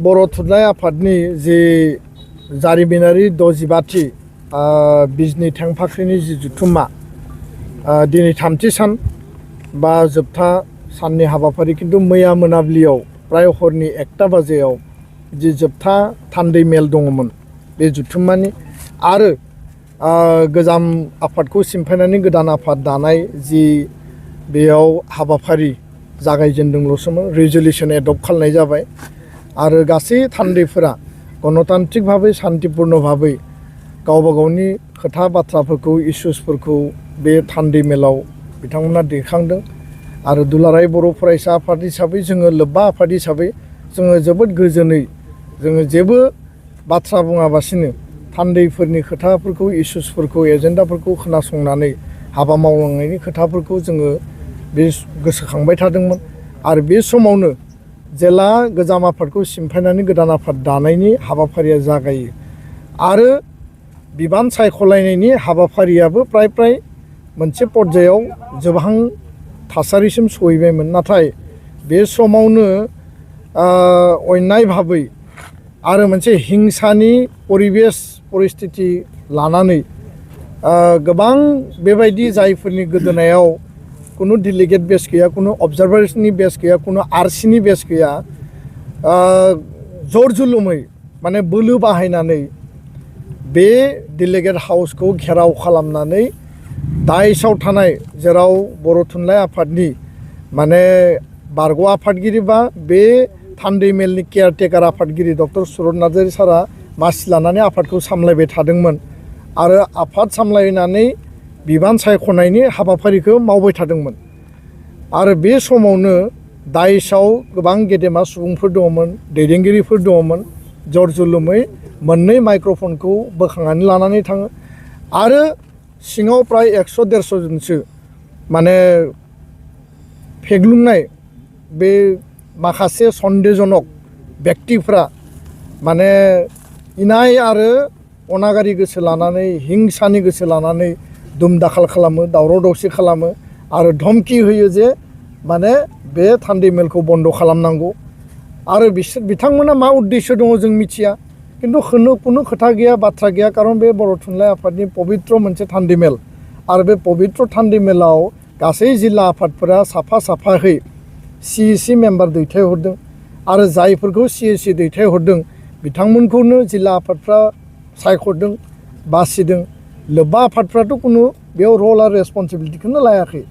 बर' थुनलाइ आफादनि जे जारिमिनारि 65थि बिजनि थेंफाख्रिनि जि जुथुम्मा दिनै 3थि सान बा जोबथा साननि हाबाफारि खिन्थु मैया मोनाबिलियाव प्राय हरनि 1टा बाजियाव जि जोबथा थान्दै मेल दङमोन बे जुथुम्मानि आरो गोजाम आफादखौ सिमफायनानै गोदान आफाद दानाय जि बेयाव हाबाफारि जागायजेनदोंल'सोमोन रेजुलेसन एडप्ट खालामनाय जाबाय आरो गासै थान्दैफोरा गणतान्त्रिक भाबै शान्तिपूर्ण भाबै गावबा गावनि खोथा बाथ्राफोरखौ इसुसफोरखौ बे थान्दै मेलाव बिथांमोना दैखांदों आरो दुलाराय बर' फरायसा आफाद हिसाबै जोङो लोब्बा आफाद हिसाबै जोङो जोबोद गोजोनै जोङो जेबो बाथ्रा बुङाबासिनो थान्दैफोरनि खोथाफोरखौ इसुसफोरखौ एजेन्डाफोरखौ खोनासंनानै हाबा मावलांनायनि खोथाफोरखौ जोङो बे गोसोखांबाय थादोंमोन आरो बे समावनो जेला गोजाम आफादखौ सिमफायनानै गोदान आफाद दानायनि हाबाफारिया जागायो आरो बिबान सायख'लायनायनि हाबाफारियाबो प्राय मोनसे पर्यायाव जोबहां थासारिसिम सहैबायमोन नाथाय बे समावनो अन्याय भाबै आरो मोनसे हिंसानि परिबेस परिस्थिति लानानै गोबां बेबायदि जायफोरनि गोदोनायाव कुनु डेलिगेट बेस गैया कुनु अबजार्भार्सनि बेस गैया कुनु आरसिनि बेस गैया जर जुलुमै माने बोलो बाहायनानै बे डेलिगेट हाउसखौ घेराव खालामनानै दाइसआव थानाय जेराव बर' थुनलाइ आफादनि माने बारग' आफादगिरि बा बे थान्दै मेलनि केयारटेकार आफादगिरि डक्टर सुरत नार्जारि सारा मासि लानानै आफादखौ सामलायबाय थादोंमोन आरो आफाद सामलायनानै बिबान सायख'नायनि हाबाफारिखौ मावबाय थादोंमोन आरो बे समावनो दाइसआव गोबां गेदेमा सुबुंफोर दङमोन दैदेनगिरिफोर दङमोन जर जुलुमै मोननै माइक्र'फनखौ बोखांनानै लानानै थाङो आरो सिङाव प्राय 100-150 जनसो माने फेग्लुंनाय बे माखासे सन्देहजनक व्यक्तिफ्रा माने इनाय आरो अनागारि गोसो लानानै हिंसानि गोसो लानानै दुम-दाखाल खालामो दावराव दावसि खालामो आरो धमकी होयो जे माने बे थान्दै मेलखौ बन्द खालामनांगौ आरो बिथांमोना मा उद्देश्य दङ जों मिथिया किन्तु कुनु खोथा गैया बाथ्रा गैया कारण बे बर' थुनलाइ आफादनि पबित्र मोनसे थान्दै मेल आरो बे पबित्र थान्दै मेलाव गासै जिल्ला आफादफोरा साफाहै CEC मेम्बार दैथायहरदों आरो जायफोरखौ CEC दैथायहरदों बिथांमोनखौनो जिल्ला आफादफ्रा सायख'दों बासिदों लोब्बा आफादफ्राथ' कुनु बेयाव रल आरो रेसपन्सिबिलिटिखौनो लायाखै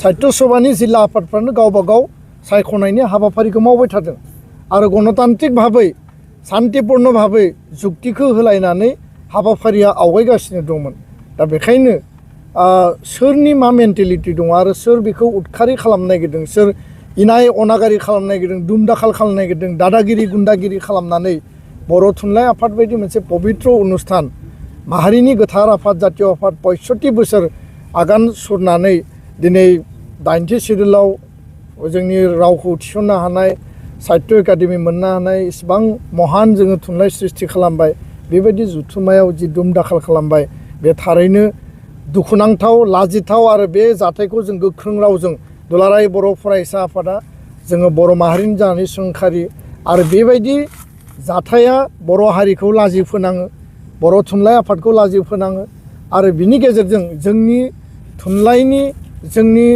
साहित्य सभानि जिल्ला आफादफ्रानो गावबा गाव सायख'नायनि हाबाफारिखौ मावबाय थादों आरो गणतान्त्रिक भाबै शान्तिपूर्ण भाबै जुक्तिखौ होलायनानै हाबाफारिया आवगायगासिनो दंमोन दा बेखायनो सोरनि मा मेन्टेलिटि दङ आरो सोर बेखौ उदखारि खालामनो नागिरदों सोर इनाय अनागारि खालामनो नागिरदों दुम-दाखाल खालामनो नागिरदों दादागिरि गुन्दागिरि खालामनानै बर' थुनलाइ आफाद बायदि मोनसे पबित्र अनुस्थान माहारिनि गोथार आफाद जातीय आफाद 65 बोसोर आगान सुरनानै दिनै 80 सिडुलाव जोंनि रावखौ थिसननो हानाय साहित्य एकाडेमि मोननो हानाय इसिबां महान जोङो थुनलाइ सृष्टि खालामबाय बेबायदि जुथुमायाव जि दुम-दाखाल खालामबाय बे थारैनो दुखुनांथाव लाजिथाव आरो बे जाथायखौ जों गोख्रों रावजों दुलाराय बर' फरायसा आफादा जोङो बर' माहारिनि जानानै सोंखारि आरो बेबायदि जाथाया बर' हारिखौ लाजि फोनाङो बर' थुनलाइ आफादखौ लाजि फोनाङो आरो बिनि गेजेरजों जोंनि थुनलाइनि जोंनि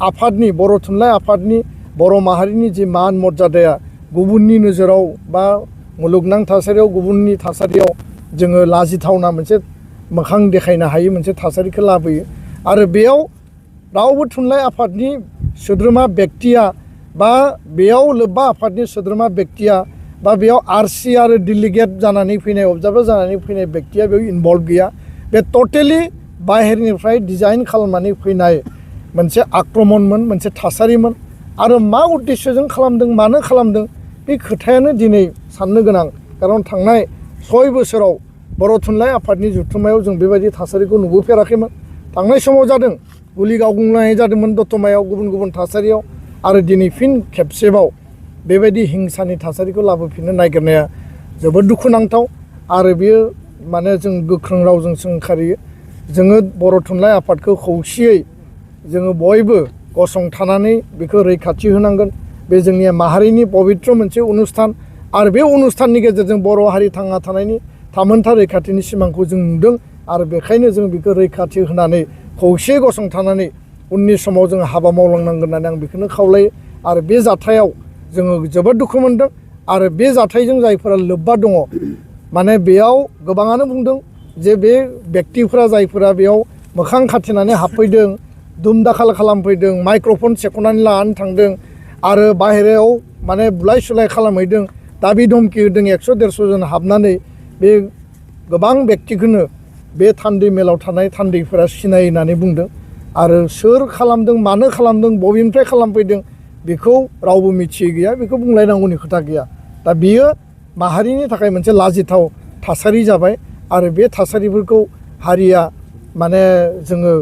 आफादनि बर' थुनलाइ आफादनि बर' माहारिनि जि मान मर्यादाया गुबुननि नोजोराव बा मुलुगनां थासारियाव गुबुननि थासारियाव जोङो लाजिथावना मोनसे मोखां देखायनो हायै मोनसे थासारिखौ लाबोयो आरो बेयाव रावबो थुनलाइ आफादनि सोद्रोमा व्यक्तिया बा बेयाव लोब्बा आफादनि सोद्रोमा व्यक्तिया बा बेयाव आरसि आरो डेलिगेट जानानै फैनाय अबजार्भार जानानै फैनाय व्यक्तिया बेयाव इनभल्भ गैया बे टटेलि बाहेरनिफ्राय डिजाइन खालामनानै फैनाय मोनसे आक्रमणमोन मोनसे थासारिमोन आरो मा उद्देश्यजों खालामदों मानो खालामदों बे खोथायानो दिनै साननो गोनां खारन थांनाय 6 बोसोराव बर' थुनलाइ आफादनि जुथुमायाव जों बेबायदि थासारिखौ नुबोफेराखैमोन थांनाय समाव जादों गुलि गावग्लुंनाय जादोंमोन दतमायाव गुबुन थासारियाव आरो दिनै फिन खेबसेबाव बेबायदि हिंसानि थासारिखौ लाबोफिननो नागिरनाया जोबोद दुखुनांथाव आरो बेयो माने जों गोख्रों रावजों सोंखारियो जोङो बर' थुनलाइ आफादखौ खौसेयै जोङो बयबो गसंथानानै बेखौ रैखाथि होनांगोन बे जोंनि माहारिनि पबित्र मोनसे अनुस्थान आरो बे अनुस्थाननि गेजेरजों बर' हारि थांना थानायनि थामोनथा रैखाथिनि सिमांखौ जों नुदों आरो बेखायनो जों बेखौ रैखाथि होनानै खौसे गसंथानानै उननि समाव जों हाबा मावलांनांगोन होननानै आं बेखौनो खावलायो आरो बे जाथायाव जोङो जोबोद दुखु मोनदों आरो बे जाथायजों जायफोरा लोब्बा दङ माने बेयाव गोबाङानो बुंदों जे बे व्यक्तिफोरा जायफोरा बेयाव मोखां खाथेनानै हाबफैदों दुम दाखाल खालामफैदों माइक्र'फन सेख'नानै लानानै थांदों आरो बाहेरायाव माने बुलाय सुलाय खालामहैदों दाबि धमखि होदों 100-150 जन हाबनानै बे गोबां व्यक्तिखौनो बे थान्दै मेलाव थानाय थान्दैफोरा सिनाय होननानै बुंदों आरो सोर खालामदों मानो खालामदों बबेनिफ्राय खालामफैदों बेखौ रावबो मिथियै गैया बेखौ बुंलायनांगौनि खोथा गैया दा बियो माहारिनि थाखाय मोनसे लाजिथाव थासारि जाबाय आरो बे थासारिफोरखौ हारिया माने जोङो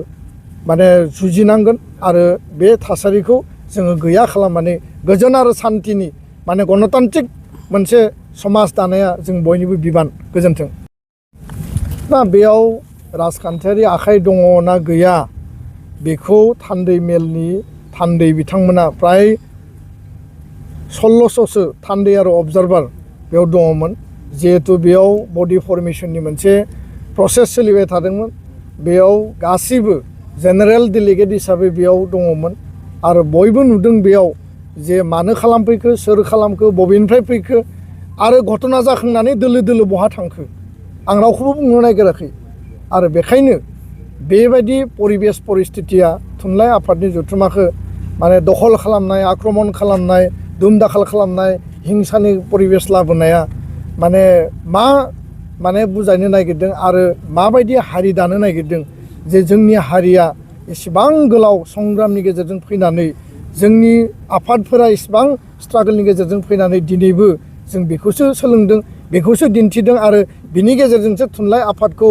माने जुजिनांगोन आरो बे थासारिखौ जोङो गैया खालामनानै गोजोन आरो सान्थिनि माने गणतान्त्रिक मोनसे समाज दानाया जों बयनिबो बिबान गोजोन्थों। दा बेयाव राजखान्थियारि आखाइ दङ ना गैया बेखौ थान्दै मेलनि थान्दै बिथांमोना प्राय 1600सो थान्दै आरो अबजारभार बेयाव दङमोन जिहेतु बेयाव बडि फर्मेशननि मोनसे प्रसेस सोलिबाय थादोंमोन बेयाव गासैबो जेनेरेल डेलिगेट हिसाबै बेयाव दङमोन आरो बयबो नुदों बेयाव जे मानो खालामफैखो सोर खालामखो बबेनिफ्राय फैखो आरो घटना जाखांनानै दोलो दोलो बहा थांखो आं रावखौबो बुंनो नागिराखै आरो बेखायनो बेबायदि परिबेस परिस्थितिया थुनलाइ आफादनि जथुमाखौ माने दखल खालामनाय आक्रमण खालामनाय दुम दाखाल खालामनाय हिंसानि परिबेस लाबोनाया माने बुजायनो नागिरदों आरो माबायदि हारि दानो नागिरदों जे जोंनि हारिया इसेबां गोलाव संग्रामनि गेजेरजों फैनानै जोंनि आफादफोरा इसेबां स्ट्रागलनि गेजेरजों फैनानै दिनैबो जों बेखौसो सोलोंदों बेखौसो दिन्थिदों आरो बिनि गेजेरजोंसो थुनलाइ आफादखौ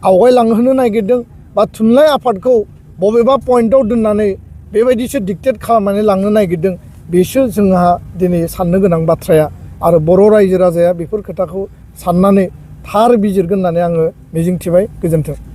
आवगायलांहोनो नागिरदों बा थुनलाइ आफादखौ बबेबा पइन्टआव दोननानै बेबायदिसो डिक्टेट खालामनानै लांनो नागिरदों बेसो जोंहा दिनै साननो गोनां बाथ्राया आरो बर' रायजो राजाया बेफोर खोथाखौ साननानै थार बिजिरगोन होननानै आङो मिजिंथिबाय गोजोन्थों।